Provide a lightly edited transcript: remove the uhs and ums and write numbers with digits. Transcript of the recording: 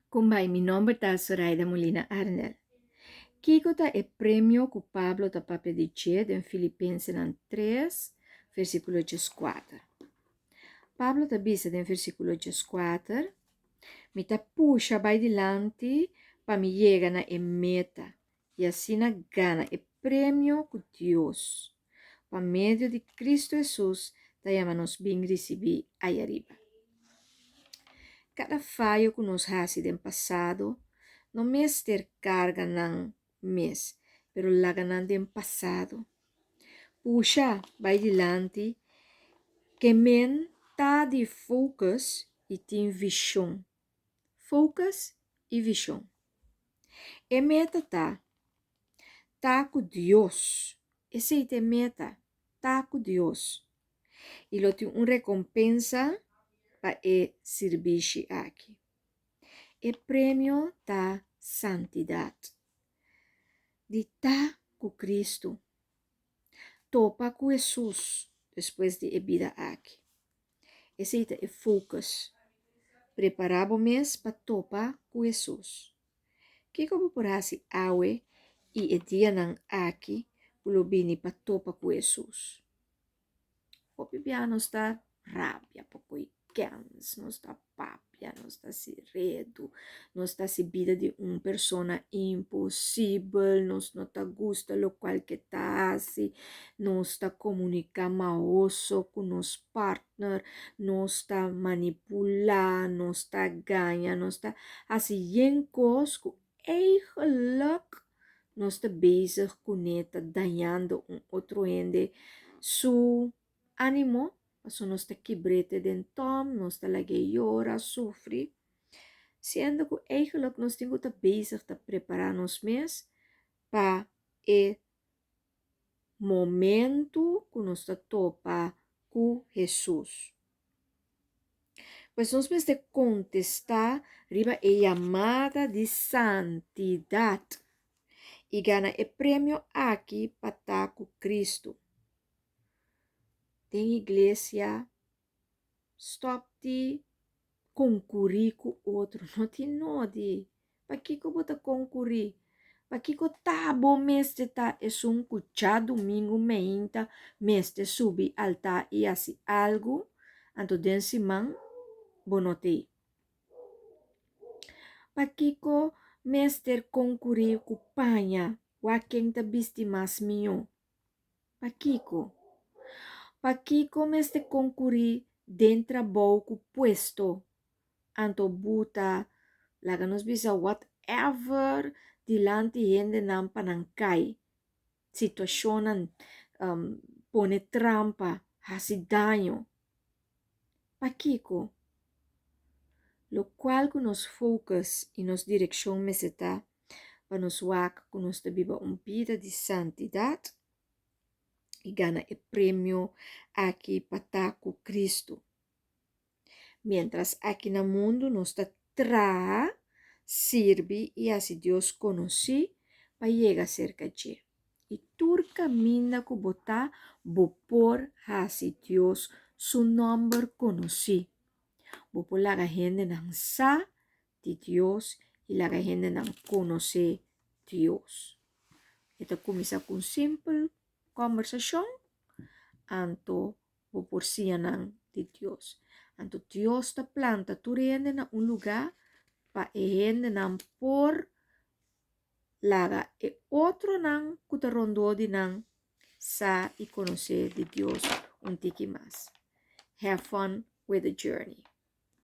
Kumbai, mi nomber ta Zoraida Molina Arnel. Kiko ta e premio ku Pablo ta papia di dje den Filipensenan 3, versíkulo 14? Pablo ta bisa den versíkulo 14, Mi ta pusha bai dilanti pa mi yega na e meta i asina gana e premio ku Dios, pa medio di Kristu Hesus, ta yama nos bin risibí ayariba. Kada fayo ku nos hasi den pasado no mester karga nan mes, pero laga nan den pasado. Pusha bai dilanti ke men ta di focus i tin vishon. Focus i vishon. E meta ta, ta ku Dios. Esei ta e meta, ta ku Dios. I lo tin un rekompensa pa e sirbishi aki. E premio ta santidat. Di ta ku Kristu. Topa ku Hesus despues di e bida aki. Esei ta e focus. Prepará bo mes pa topa ku Hesus. Kiko bo por hasi awe i e dianan aki ku lo bini pa topa ku Hesus? Hopi bia nos ta rabia poko i kens, nos ta papia, nos ta hasi redu, nos ta hasi bida di un persona imposibel, nos no ta gusta lokual ke ta hasi, nos ta komuniká mahoso ku nos partner, nos ta manipulá, nos ta gaña, nos ta hasi yen kos ku Eigenlijk nos ta bezig kuné ta dañando un otro hende su ánimo, pasobra nos ta kibr'é te den tòm, nos ta lag'é yora, sufri, siendo ku eigenlijk nos tin ku ta bezig ta prepará nos mes pa e momentu ku nos ta topa ku Hesus. Pues nos mester kontestá riba e yamada di santidat i gana e premio aki pa ta ku Kristu. Den iglesia, stòp di konkurí ku otro. No tin nodi. Pakiko bo ta konkurí? Pakiko ta bo mester ta esun ku djadumingu meinta mester subi altá i hasi algu, anto den siman bo no t'ei? Pakiko mester konkurí ku paña wak ken ta bisti mas mihó? Pakiko? Pakiko mester konkurí den trabou ku puesto anto buta laga nos bisa whatever dilanti hendenan pa nan kai situashonnan pone trampa hasi daño? Pakiko? Lokual ku nos focus i nos direkshon mester ta pa nos wak ku nos ta biba un bida di santidat i gana e premio aki pa ta ku Kristu. Miéntras aki na mundu nos ta traha, sirbi i hasi Dios konosí pa yega serka dje. I tur kaminda ku bo ta, bo por hasi Dios su nòmber konosí. Bo por laga hendenan sa di Dios i laga hendenan konosé Dios. E ta kuminsá ku un simpel kòmbersashon, anto bo por siña nan di Dios. Anto Dios ta planta tur hende na un lugá pa e hendenan por laga e otronan ku ta rondó di nan sa i konosé di Dios un tiki mas. Have fun with the journey.